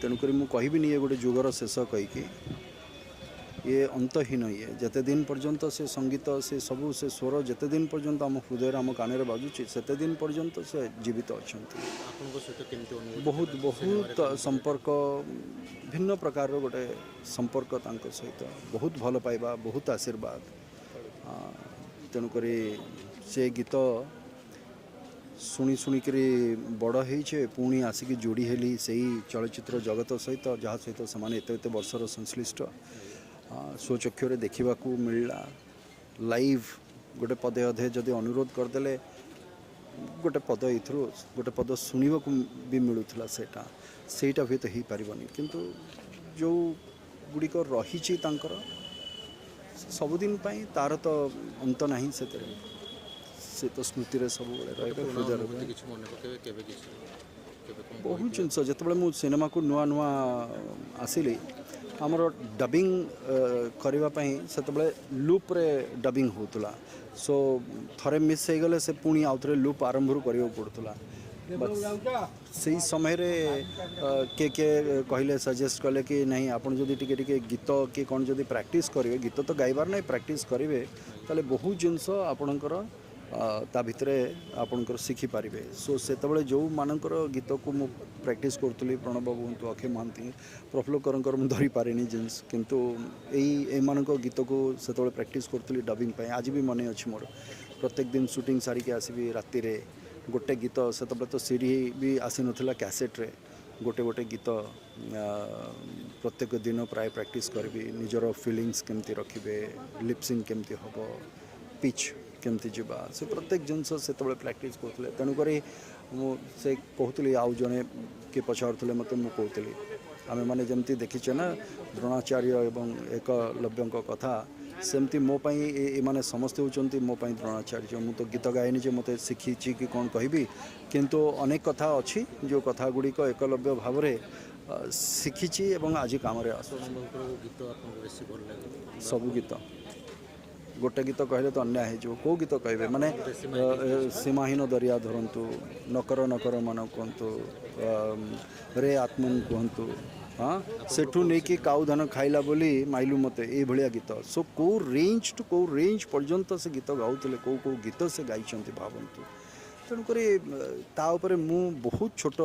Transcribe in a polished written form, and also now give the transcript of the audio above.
ତେଣୁକରି ମୁଁ କହିବିନି ଇଏ ଗୋଟେ ଯୁଗର ଶେଷ କହିକି, ଇଏ ଅନ୍ତହୀନ। ଇଏ ଯେତେ ଦିନ ପର୍ଯ୍ୟନ୍ତ ସେ ସଙ୍ଗୀତ, ସେ ସବୁ, ସେ ସ୍ୱର ଯେତେ ଦିନ ପର୍ଯ୍ୟନ୍ତ ଆମ ହୃଦୟରେ, ଆମ କାନରେ ବାଜୁଛି, ସେତେ ଦିନ ପର୍ଯ୍ୟନ୍ତ ସେ ଜୀବିତ ଅଛନ୍ତି। ଆପଣଙ୍କ ସହିତ କେମିତି ଅନୁଭୂତି? ବହୁତ ବହୁତ ସମ୍ପର୍କ, ଭିନ୍ନ ପ୍ରକାରର ଗୋଟେ ସମ୍ପର୍କ ତାଙ୍କ ସହିତ, ବହୁତ ଭଲ ପାଇବା, ବହୁତ ଆଶୀର୍ବାଦ। ତେଣୁକରି ସେ ଗୀତ ଶୁଣି ଶୁଣିକରି ବଡ଼ ହେଇଛେ, ପୁଣି ଆସିକି ଯୋଡ଼ି ହେଲି ସେଇ ଚଳଚ୍ଚିତ୍ର ଜଗତ ସହିତ, ଯାହା ସହିତ ସେମାନେ ଏତେ ଏତେ ବର୍ଷର ସଂଶ୍ଳିଷ୍ଟ। ସ୍ୱଚକ୍ଷୁରେ ଦେଖିବାକୁ ମିଳିଲା ଲାଇଭ୍। ଗୋଟେ ପଦେ ଅଧେ ଯଦି ଅନୁରୋଧ କରିଦେଲେ, ଗୋଟେ ପଦ ଏଇଥିରୁ ଗୋଟେ ପଦ ଶୁଣିବାକୁ ବି ମିଳୁଥିଲା, ସେଇଟା ହୁଏତ ହେଇପାରିବନି। କିନ୍ତୁ ଯେଉଁ ଗୁଡ଼ିକ ରହିଛି ତାଙ୍କର ସବୁଦିନ ପାଇଁ, ତାର ତ ଅନ୍ତ ନାହିଁ ସେଥିରେ। ସେ ତ ସ୍ମୃତିରେ ସବୁବେଳେ ରହିବେ, ପୁରୁଣା ହୃଦୟରେ ଅନୁଭୂତି ରହିବେ। କିଛି ମନେ ପକେଇବେ କେବେ? କିଛି କେବେ କ'ଣ ବହୁତ ଜିନିଷ। ଯେତେବେଳେ ମୁଁ ସିନେମାକୁ ନୂଆ ନୂଆ ଆସିଲି, ଆମର ଡବିଂ କରିବା ପାଇଁ ସେତେବେଳେ ଲୁପ୍ରେ ଡବିଂ ହେଉଥିଲା। ସୋ ଥରେ ମିସ୍ ହେଇଗଲେ ସେ ପୁଣି ଆଉଥରେ ଲୁପ୍ ଆରମ୍ଭରୁ କରିବାକୁ ପଡ଼ୁଥିଲା। ବାସ୍, ସେଇ ସମୟରେ କିଏ କିଏ କହିଲେ, ସଜେଷ୍ଟ କଲେ କି ନାହିଁ, ଆପଣ ଯଦି ଟିକେ ଟିକେ ଗୀତ କି କ'ଣ ଯଦି ପ୍ରାକ୍ଟିସ୍ କରିବେ, ଗୀତ ତ ଗାଇବାର ନାହିଁ, ପ୍ରାକ୍ଟିସ୍ କରିବେ, ତାହେଲେ ବହୁତ ଜିନିଷ ଆପଣଙ୍କର ତା ଭିତରେ ଆପଣଙ୍କର ଶିଖିପାରିବେ। ସୋ ସେତେବେଳେ ଯେଉଁମାନଙ୍କର ଗୀତକୁ ମୁଁ ପ୍ରାକ୍ଟିସ୍ କରୁଥିଲି, ପ୍ରଣବ ବାବୁ ହୁଅନ୍ତୁ, ଅକ୍ଷୟ ମହାନ୍ତି, ପ୍ରଫୁଲ୍ଲ କରଙ୍କର ମୁଁ ଧରିପାରିନି ଜିନିଷ, କିନ୍ତୁ ଏଇ ଏମାନଙ୍କ ଗୀତକୁ ସେତେବେଳେ ପ୍ରାକ୍ଟିସ୍ କରୁଥିଲି ଡବିଂ ପାଇଁ। ଆଜି ବି ମନେ ଅଛି ମୋର, ପ୍ରତ୍ୟେକ ଦିନ ସୁଟିଂ ସାରିକି ଆସିବି ରାତିରେ ଗୋଟେ ଗୀତ, ସେତେବେଳେ ତ ସିଡ଼ି ବି ଆସିନଥିଲା, କ୍ୟାସେଟ୍ରେ ଗୋଟେ ଗୋଟେ ଗୀତ ପ୍ରତ୍ୟେକ ଦିନ ପ୍ରାୟ ପ୍ରାକ୍ଟିସ୍ କରିବି। ନିଜର ଫିଲିଙ୍ଗସ୍ କେମିତି ରଖିବେ, ଲିପସିଂ କେମିତି ହେବ, ପିଚ୍ କେମିତି ଯିବା, ସେ ପ୍ରତ୍ୟେକ ଜିନିଷ ସେତେବେଳେ ପ୍ରାକ୍ଟିସ୍ କରୁଥିଲେ। ତେଣୁକରି ମୁଁ ସେ କହୁଥିଲି, ଆଉ ଜଣେ କିଏ ପଚାରୁଥିଲେ ମୋତେ, ମୁଁ କହୁଥିଲି ଆମେମାନେ ଯେମିତି ଦେଖିଛେ ନା ଦ୍ରୋଣାଚାର୍ଯ୍ୟ ଏବଂ ଏକଲବ୍ୟଙ୍କ କଥା, ସେମିତି ମୋ ପାଇଁ ଏମାନେ ସମସ୍ତେ ହେଉଛନ୍ତି ମୋ ପାଇଁ ଦ୍ରୋଣାଚାର୍ଯ୍ୟ। ମୁଁ ତ ଗୀତ ଗାଏନି ଯେ ମୋତେ ଶିଖିଛି କି କ'ଣ କହିବି, କିନ୍ତୁ ଅନେକ କଥା ଅଛି ଯେଉଁ କଥା ଗୁଡ଼ିକ ଏକଲବ୍ୟ ଭାବରେ ଶିଖିଛି ଏବଂ ଆଜି କାମରେ ଆସୁଛି। ପ୍ରଣବଙ୍କର ଗୀତ ଆପଣଙ୍କୁ ବେଶୀ ଭଲ ଲାଗେ? ସବୁ ଗୀତ। ଗୋଟେ ଗୀତ କହିଲେ ତ ଅନ୍ୟାୟ ହେଇଯିବ। କେଉଁ ଗୀତ କହିବେ? ମାନେ ସୀମାହୀନ ଦରିଆ ଧରନ୍ତୁ, ନକର ନକର ମନ କୁହନ୍ତୁ, ରେ ଆତ୍ମନ କୁହନ୍ତୁ, ହଁ, ସେଠୁ ନେଇକି କାଉ ଧାନ ଖାଇଲା ବୋଲି ମାଇଲୁ ମୋତେ, ଏଇଭଳିଆ ଗୀତ। ସୋ କେଉଁ ରେଞ୍ଜ ଟୁ କେଉଁ ରେଞ୍ଜ ପର୍ଯ୍ୟନ୍ତ ସେ ଗୀତ ଗାଉଥିଲେ, କେଉଁ କେଉଁ ଗୀତ ସେ ଗାଇଛନ୍ତି ଭାବନ୍ତୁ। ତେଣୁକରି ତା ଉପରେ ମୁଁ ବହୁତ ଛୋଟ।